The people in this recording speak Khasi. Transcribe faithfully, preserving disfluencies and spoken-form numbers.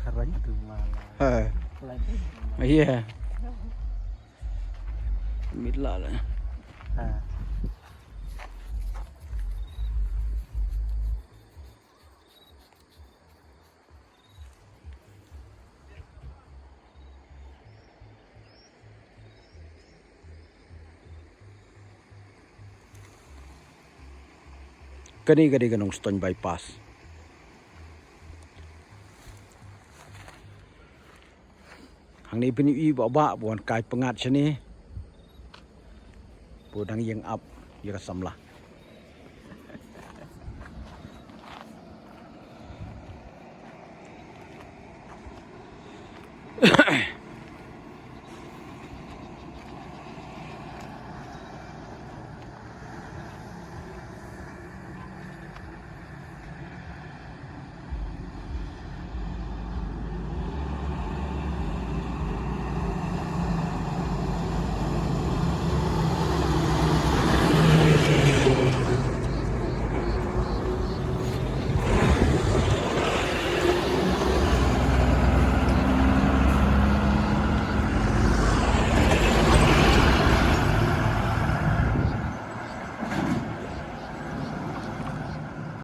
Kharang tu malah. Ha. Iya. Mit lah lah. Ha. Kane ka dei ka Nongstoiñ bypass. Hangne phin ïohi ba ba wan kai pyngngad shane. Ba dang ïeng ap ïa ka samla.